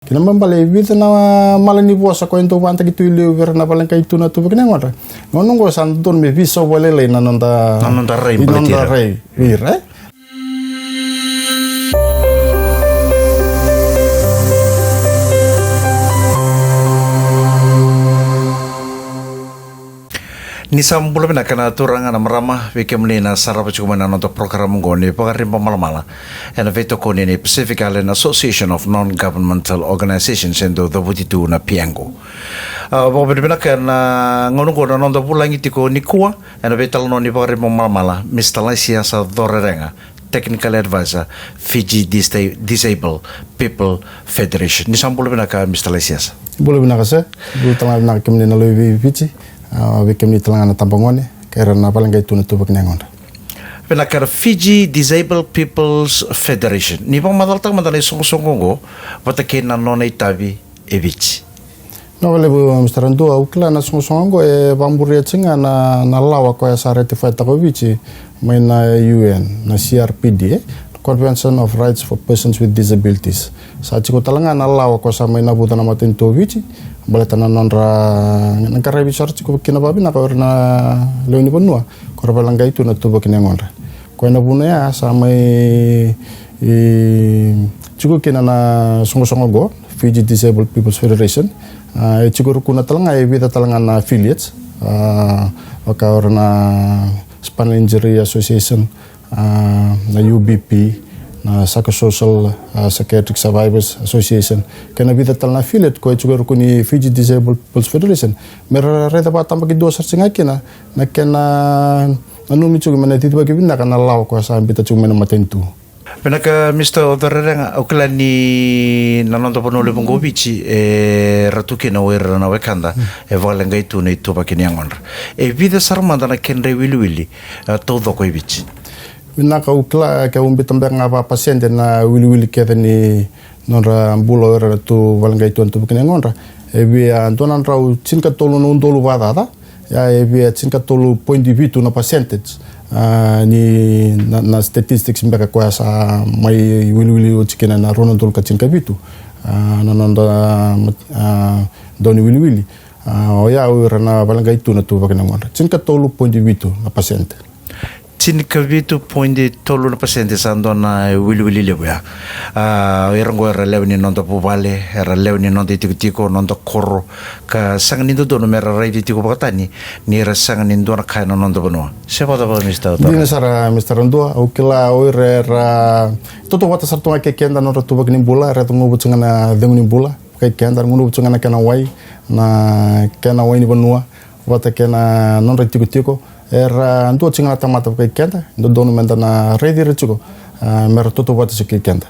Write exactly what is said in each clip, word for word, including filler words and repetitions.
Kena ibalebale e vica na mala ni vosa ko e dau vakadaki tu i liu vei ira na vale qai tu na tuvaki ni yagodra. Gauna oqo sa dodonu me veisau vakalailai na noda, na noda rai, na noda rai vei ira, e? Ni sa bula vinaka na turaga, na marama, vei kemuni na sarava tiko mai na noda porokaramu oqo ni Vakariba Malamala, ena veitokoni ni Pacific Island Association of Non-Governmental Organizations, e dau cavuti tu na PIANGO. A, vakavinavinaka ena gauna oqo na noda vulagi tiko nikua ena veitalanoa ni Vakariba Malamala, Mr Laisiasa Corerega, Technical Advisor, Fiji Disa-, Disabled People Federation. Ni sa bula vinaka, Mr Laisiasa. Bula vinaka, sir. Bula tale ga vinaka kemuni na lewe i Viti, a, vei kemuni tale ga na tabagone kei ira na vale qai tu na tuvaki ni yagodra. Vinaka, era Fiji Disabled People's Federation. Ni vakamacalataka mada na isoqosoqo oqo vata kei na nona itavi e Viti. Vinaka vakalevu, Mr Radua. Au kila na isoqosoqo oqo e vakamuria tiko ga na, na lawa koya sa ratify-taka o Viti mai na U N, na C R P D, e? Convention of Rights for Persons with Disabilities. Sa tiko tale ga na lawa koya sa mai navuca na matanitu o Viti, baleta na nodra, na qaravi sara tiko kina vakavinaka o ira na lewe ni vanua ko ra vale qai tu na tuvaki ni yagodra. Koya na vuna ya sa mai, e, tiko kina na isoqosoqo oqo, Fiji Disabled People's Federation. A, e tiko rukuna tale ga e vica tale ga na affiliates, a, vaka o ira na Spinal Injury Association, a, na U B P, na Psychosocial, a, Psychiatric Survivors Association, kei na vica tale na affiliate ko e tiko e ruku ni Fiji Disabled People's Federation. Me ra raica vakatabakidua sara tiko ga kina na kena nanumi tiko me na cicivaki vinaka na lawa koya sa biuta tiko mai na matanitu. Vinaka, Mr Corerega, au kila ni na noda vanua levu oqo o Viti, e, era tu kina o ira na wekada e vale qai tu na ituvaki ni yagodra. E vica sara mada na kedra iwiliwili, e, taucoko e Viti? Vinaka, au kila ke au biuta beka ga vakapasede na iwiliwili kece ni nodra bula o ira tu vale qai tu na tuvaki ni yagodra, e via dua na drau tinikatolu na udolu vakacaca. Ia e via tinikatolu poidi vitu na percentage, a, ni na, na statistics beka koya sa mai wiliwili oti kina na rua na udolu ka tinikavitu, a, na noda, a, dau ni wiliwili. A, oya o ira na vale qai tu na tuvaki ni yagodra, tinikatolu poidi vitu na percent. Tinikavitu poidi tolu na pasede sa dua na wiliwili levu ya. A, o ira oqo era lewe ni noda vuvale, era lewe ni noda itikotiko, noda koro, ka sega ni dodonu me ra raici tiko vakatani ni ra sega ni dua na ka ena noda vanua. Se vakacava, Mr Corerega? Dina sara, Mr Radua. Au kila o ira era tautauvata sara tu ga kei keda na nodra tuvaki ni bula, era yaco guvu tiko ga na cegu ni bula vakai keda, era gunuva tiko ga na kena wai, na kena wai ni vanua vata kei na nodra itikotiko. Era dua tiko ga na tamata vakai keda, e dodonu meda na raici ira tiko, a, me ra tautauvata tiko kei keda.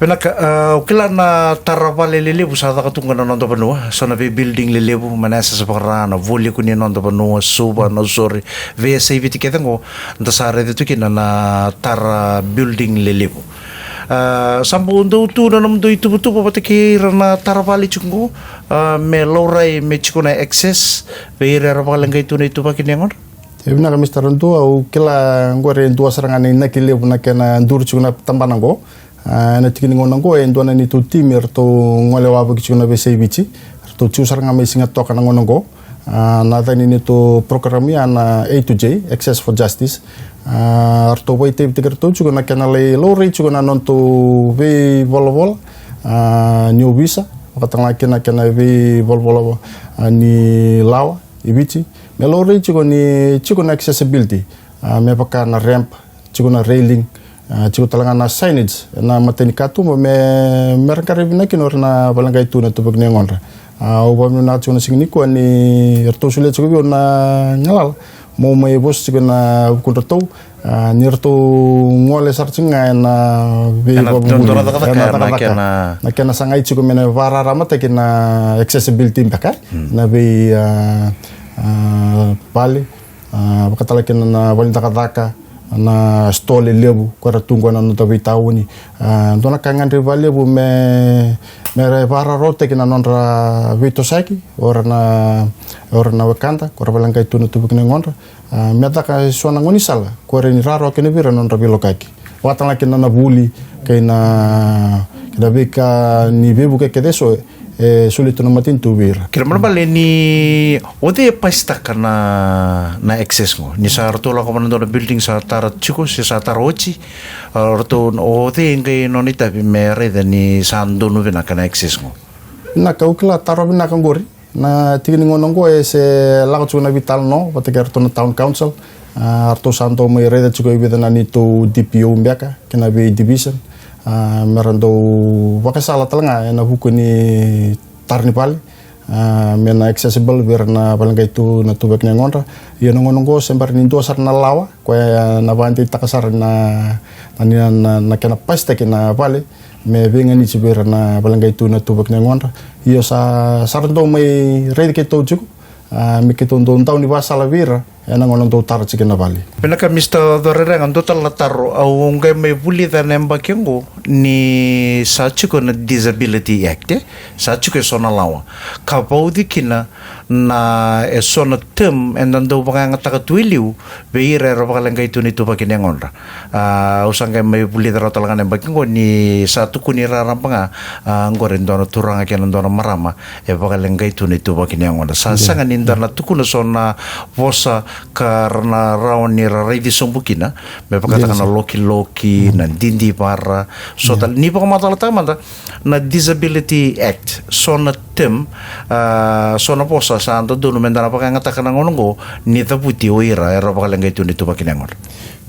Vinaka, a, au kila na tara vale lelevu sa caka tu ga na noda vanua, so na vei building lelevu mai na yasayasa vakara, na vualiku ni noda vanua, Suva, Nausori, veiyasai Viti kece oqo, da sa raica tu kina na tara building lelevu. A, sa bau dau tu na nomudou ituvatuva vata kei ira na tara vale tiko oqo, a, me laurai me tiko na access vei ira era vakaleqai tu na ituvaki ni yagodra? E vinaka, Mr Radua. Au kila oqori e dua sara ga na inaki levu na kena duri tiko na tabana oqo. A, ena tiki ni gauna oqo e dua na neitou timi eratou gole wavoki tiko na veiyasai Viti. Eratou tiko sara ga mai Sigatoka na gauna oqo. A, na yaca ni neitou program ya na A to J, Access for Justice. A, eratou vakaitavitaki iratou tiko na kena lai laurai tiko na nodatou veivolavola, a, ni ovisa, vakatalega kina na kena veivolavola, a, ni lawa i Viti. Me laurai tiko ni tiko na accessibility, a, me vaka na ramp, tiko na railing, a, tiko talega na signage ena mata ni katuba me, me ra qaravi vinaka kina o ira na vale qai tu na tuvaki ni yagodra. A, au vakavinavinaka tiko na siga nikua ni ratou solia tiko vei au na galala meu mai vosa tiko ena vukudratou, a, ni ratou gole sara tiko ga ena veivakavuvuli, ena cakacaka, na kena sagai tiko me na vakararamataki na accessibility beka, na vei, a, a, vale. A, vakatalega kina na vale ni cakacaka, na store lelevu ko era tu qo ena noda veitauni. A, dua na ka e gadrevi vakalevu me, me ra vakarautaki na nodra veitosoyaki o ira na, o ira na wekada ko era vale qai tu na tuvaki ni yagodra. A, me caka eso na gaunisala ko era ni rawarawa kina vei ira na nodra veilakoyaki. Vakatalega kina na vuli kei na, Na veika ni veivuke kece eso e soli tu na matanitu vei ira. Kena ibalebale ni o cei e pasitaka na, na access qo? Ni sa ratou lako vana dua na building sa tara tiko se sa tara oti, a, ratou, o cei e qai nona itavi me raica ni sa donu vinaka na access qo? Na ka au kila taro vinaka qori. Na tiki ni gauna oqo e se lako tiko na veitalanoa vata kei ratou na town council. A, ratou sa dau mai raica tiko e vica na neitou D P O beka kei na vei division, a, me ra dau vakasala tale ga ena vuku ni tara ni vale, a, me na accessible vei ira na vale qai tu na tuvaki ni yagodra. Ia na gauna oqo se bera ni dua sara na lawa koya na vakadeitaka sara na, na, na, na kena pasitaki na vale me veiganiti vei ira na vale qai tu na tuvaki ni yagodra. Io sa, sa ra dau mai raici keitou tiko, a, me keitou dau dau ni vakasala vei ira ena gauna dau tara tiko na vale. Vinaka Mr Corerega, dua tale na taro, au qai mai vulica na yabaki oqo ni sa tiko na Disability Act, e? Sa tiko eso na lawa ka vauci kina na eso na term eda dau vakayagataka tu e liu vei ira era vakaleqai tu na ituvaki ni yagodra. A, au sa qai mai vulica rawa tale ga na yabaki oqo ni sa tukuni raraba ga, a, oqori e dua na turaga kei na dua na marama e vakaleqai tu na ituvaki ni yagodra. Sa sega ni da na tukuna so na vosa ka ra na rawa ni ra raici sobu kina me vakataka na lokiloki, na didivara, so tale. Ni vakamacalataka mada na Disability Act, so na term, a, so na vosa sa dodonu me da na vakayagataka na gauna oqo ni cavuti o ira era vakaleqai tu na ituvaki ni yagodra.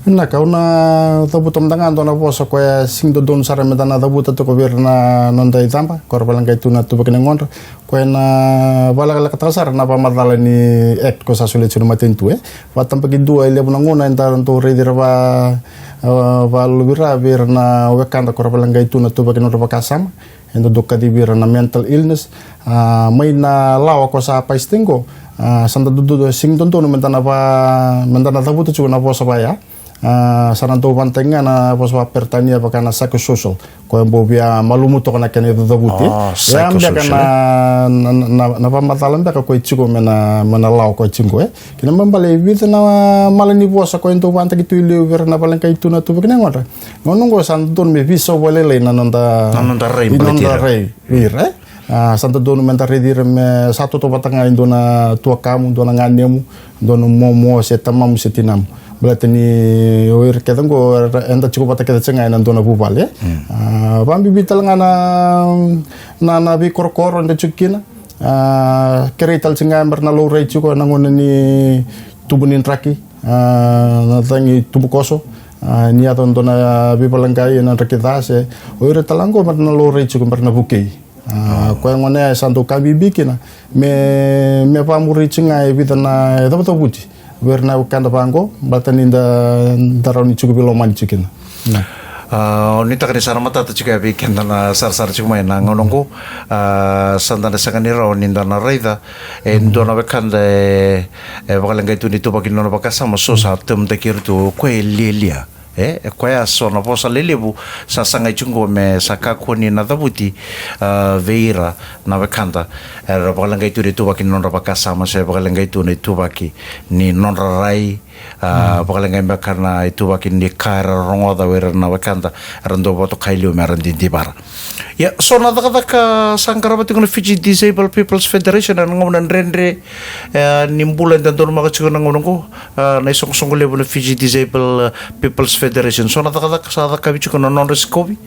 Vinaka, au na cavuta mada ga dua na vosa koya sega ni dodonu sara me da na cavuta tiko vei ira na noda icaba ko ra vakaleqai tu na tuvaki ni yagodra. Koya na vakalekalekataka sara na vakamacala ni act ko sa solia tiko na matanitu, e. Vakatabakidua e levu na gauna eda dau raici ira va, a, vakaluvi ira vei ira na wekada ko ra vakaleqai tu na tuvaki ni nodra vakasama. Eda dau kacivi ira na mental illness. A, mai na lawa ko sa pasitaki qo, a, sa da dodonu, sega ni dodonu me da na va, me da na cavuta tiko na vosa vaya. A, sa na dau vanataki ga na vosa vakaperitania vaka na psychosocial. Koya bau via malumu toka na kena icavucavuti. A, beka na, na, na, na vakamacala beka koya tiko mai na, mai na lawa koya tiko, e. Kena ibalebale e vica na mala ni vosa koya dau vanataki tu e liu vei ira na vakaleqai tu na tuvaki ni yagodra. Gauna oqo sa dodonu me veisau vakalailai na noda, na noda rai, na noda rai vei ira, e. A, sa dodonu me da raici ira me sa tautauvata ga e dua na tuakamu, dua na ganemu, dua na momo se tamamu se tinamu. Baleta ni o ira kece oqo eda tiko vata kece tiko ga ena dua na vuvale, e. A, vakabibi tale ga na, na, na veikorokoro eda tiko kina. A, kerei tale tiko ga me ra na laurai tiko ena gauna ni tubu ni draki, a, na cagi tubukoso, a, ni yaco dua na veivakaleqai ena draki ca se o ira tale ga oqo me ra na laurai tiko me ra na vukei. A, koya gona ya e sa dau ka bibi kina me, me vakamuri tiko ga e vica na icavucavuti vei ira na wekada vaqo, baleta ni da, da rawa ni tiko veilomani tiko kina. A, o ni taka ni sa na matata tiko ya vei keda na sarasara tiko mai na gauna oqo. A, sa da na sega ni rawa ni da na raica e dua na wekada e, e vakaleqai tu ni tuvaki ni nona vakasama, so sa term-taki ira tu o koya e lialia. E, e koya so na vosa lelevu sa sagai tiko qo me sa kakua ni na cavuti, a, vei ira na wekada era vakaleqai tu na ituvaki ni nodra vakasama se vakaleqai tu na ituvaki ni nodra rai, a, vakaleqai beka na ituvaki ni ka era rogoca o ira na wekada era dau vakatokai liu me ra didivara. Ia, so na cakacaka sa qarava tiko na Fiji Disabled People's Federation ena gauna dredre, e, ni bula eda donumaka tiko na gauna oqo, a, na isoqosoqo levu na Fiji Disabled, a, People's Federation. So na cakacaka sa cakavi tiko na nodra sikovi.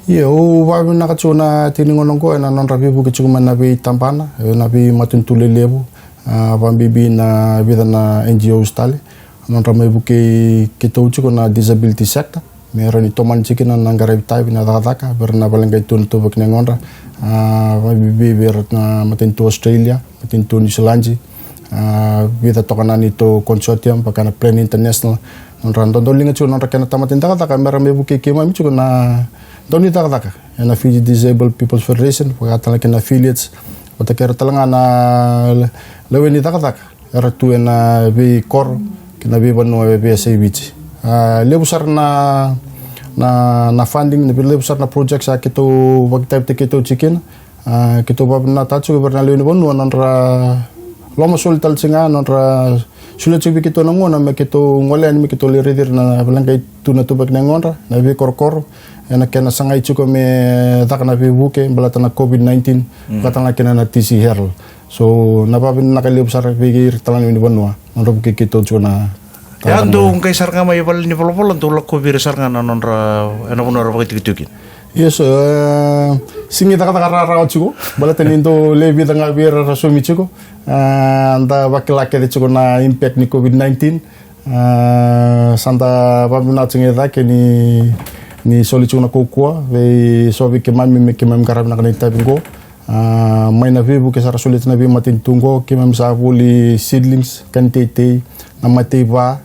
Ia, au vakavinaka tiko na tiki ni gauna oqo ena nodra veivuke tiko mai na veitabana, ena veimatanitu lelevu, a, vakabibi na vica na N G Os tale. Nodra mai vukei keitou tiko na disability sector me rawa ni tomani tiko kina na qaravi tavi na cakacaka vei ira na vale qai tu na tuvaki ni yagodra. A, vakabibi vei ira na matanitu Australia, matanitu Niusiladi, a, vica toka na neitou consortium vaka na Plan International. Nodra dodoliga tiko nodra kena tamata ni cakacaka me ra mai vukei keimami tiko na dau ni cakacaka ena Fiji Disabled People's Federation, vaka tale kei na affiliates, vata kei ira tale ga na lewe ni cakacaka era tu ena veikoro kei na veivanua e veiyasai Viti. A, levu sara na, na, na funding, na levu sara na projects a keitou vakaitavitaki keitou tiko kina. A, keitou vakavinavinaka tiko vei ira na lewe ni vanua na nodra lomasoli tale tiko ga, na nodra Solia tiko vei keitou na gauna me keitou gole yani me keitou lai raici ira na valeqai tu na tuvaki ni yagodra, na veikorokoro, ena kena sagai tiko me caka na veivuke baleta na COVID nineteen, vaka tale ga kina na T C Herald. So na vakavinavinaka levu sara vei ira tale ga ni vanua, nodra vukei keitou tiko na. Ia, dou qai sara ga mai vale ni volavola, dou lakovi ira sara ga na nodra, ena vanua era vakatikotiko kina. Io, so, e, sega ni cakacaka rawarawa tiko, baleta ni dou lewe vica ga vei ira ra saumi tiko. E, da vakila kece tiko na impact ni COVID nineteen. E, sa da vakavinavinaka tiko ga i cake ni, ni soli tiko na kaukauwa vei so vei keimami me keimami qaravi vinaka na itavi qo. E, mai na veivuke sa ra solia tiko na veimatanitu qo, keimami sa voli seedlings, kani teitei, na mataiva,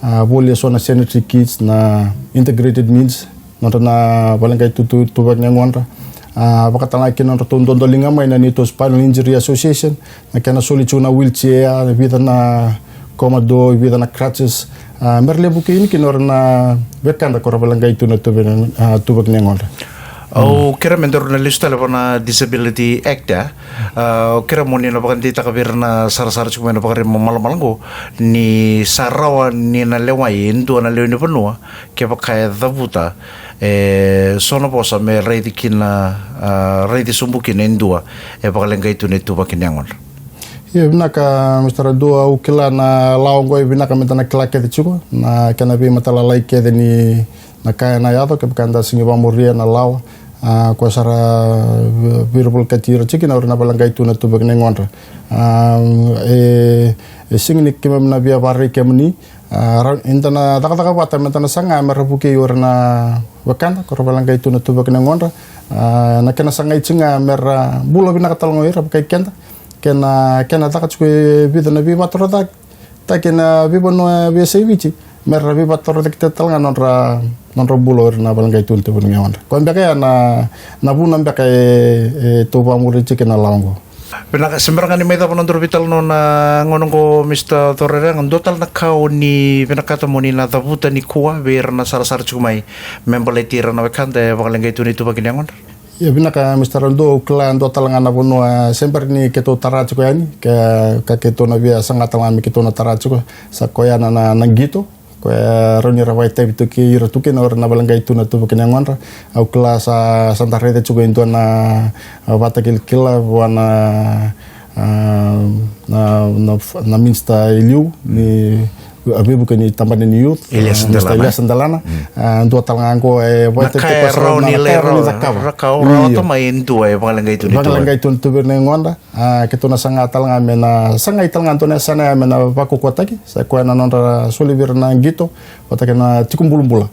e, voli eso na sanitary kits, na integrated meals, nodra na valeqai tu, tu, tuvaki ni yagodra. E, vaka tale ga kina nodratou dodoliga mai na neitou Spinal Injury Association, na kena soli tiko na wheelchair, vica na komodo, vica na crutches. E, me ra levu kina kina o ira na wekada ko ra valeqai tu na tuvaki, e, tuvaki ni yagodra. Au kerea me daru na lesu tale vua na Disability Act, e. E, au kerea mo ni na vakadeitaka vei ira na sarasara tiko mai na vakarima malamala qo, ni sa rawa ni na lewai e dua na lewe ni vanua kevaka e cavuta e so na vosa me raici kina, e, raici sobu kina e dua e vakaleqai tu na ituvaki ni yagodra. Io, vinaka, Mister Radu, au kila na lawa qo e vinaka me da na kila kece tiko na kena veimatailalai kece ni na ka ena yaco kevaka da sega ni vakamuria na lawa. A, koya sa ra, e, veivolekati ira tiko kina o ira na valeqai tu na tuvaki ni yagodra. A, e, e sega ni keimami na via vakarerei kemuni. A, ra, eda na cakacaka vata me da na saga me ra vukei o ira na wekada ko ra valeqai tu na tuvaki ni yagodra. A, na kena sagai tiko ga me ra bula vinaka tale ga o ira vakai keda. Kena, kena caka tiko e vica na veivakatorocaketaki ena veivanua e veiyasai Viti, me ra veivakatorocaketaki tale ga nodra, nodra bula o ira na valeqai tu na tuvaki ni yagodra. Koya beka ya na, na vuna beka e, e tou vakamuri tiko ena lawa qo. Vinaka, se bera ga ni mai cava na nodaru veitalanoa na gauna qo, Mister Cororega, dua tale na ka o ni vinakata mo ni na cavuta nikua vei ira na sarasara tiko mai me baleti ira na wekada e vakaleqai tu na ituvaki ni yagodra? Ia, vinaka, Mister Radu, au kila dua tale ga na vanua, e, se bera ni keitou tara tiko yani, ke, ka keitou na via saga tale ga me keitou na tara tiko, sa koya na, na, na qito, koya e rawa ni ra vakaitavi tu kei ira tu kina o ira na valeqai tu na tuvaki ni yagodra. Au kila sa, sa da raica tiko e dua na, e, vakatakilakila vua na, a, na, na, na minisita e liu ni, a, veivuke ni tabana ni youth, Elias, a, Mister Delana. Elias Delana. Mm. A, dua tale ga qo e na vakaitavi ka e rawa ni lai rawa, cakava. Rawa, rawa. Io. Tama e dua e vakaleqai tu ni tuvaki. Vakaleqai tu ni tuvaki ni yagodra. A, keitou na saga tale ga me na, sagai tale ga dua na yasana ya me na vakaukauwataki, sa koya na nodra soli vei ira na qito vata kei na tiko bulabula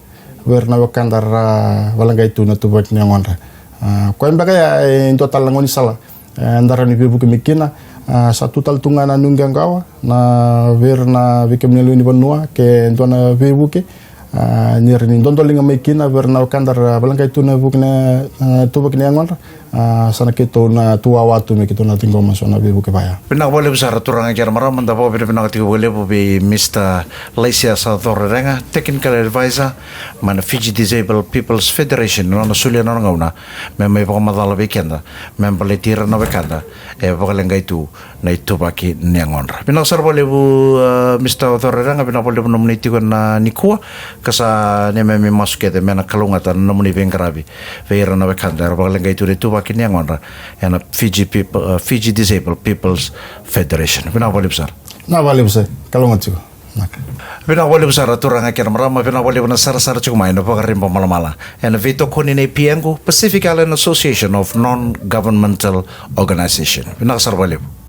vei ira na wekada ra valeqai tu na tuvaki ni yagodra. A, koya beka ya e dua tale na gaunisala e da rawa ni veivuke mai kina. A, sa tu tale tu ga na nuiqawaqawa na vei ira na, vei kemuni na lewe ni vanua ke dua na veivuke, a, ni rawa ni dodoliga mai kina vei ira na wekada ra valeqai tu na vuke na, a, tuvaki ni yagodra. A, sa na keitou na tu wawa tu me keitou na ciqoma so na veivuke vaya. Vinaka vakalevu sara, turaga kei na marama, da vakavinavinaka tiko vakalevu vei Mister Laisiasa Cororega, Technical Advisor mai na Fiji Disabled People's Federation, na nona solia na nona gauna me mai vakamacala vei keda me baleti ira na wekada e vakaleqai tu na ituvaki ni yagodra. Vinaka sara vakalevu, a, Mister Cororega, vinaka vakalevu nomuni tiko ena nikua, ka sa neimami masu kece me na kalougata na nomuni veiqaravi vei ira na wekada era vakaleqai tu na ituvaki ni yagodra ena Fiji People, a, Fiji Disabled People's Federation. Vinaka vakalevu sara. Vinaka vakalevu sara. Kalougata tiko. Vinaka. Vinaka vakalevu sara, turaga kei na marama, vinaka vakalevu na sarasara tiko mai na Vakariba Malamala ena veitokoni nei PIEGO, Pacific Island Association of Non-Governmental Organization. Vinaka sara vakalevu.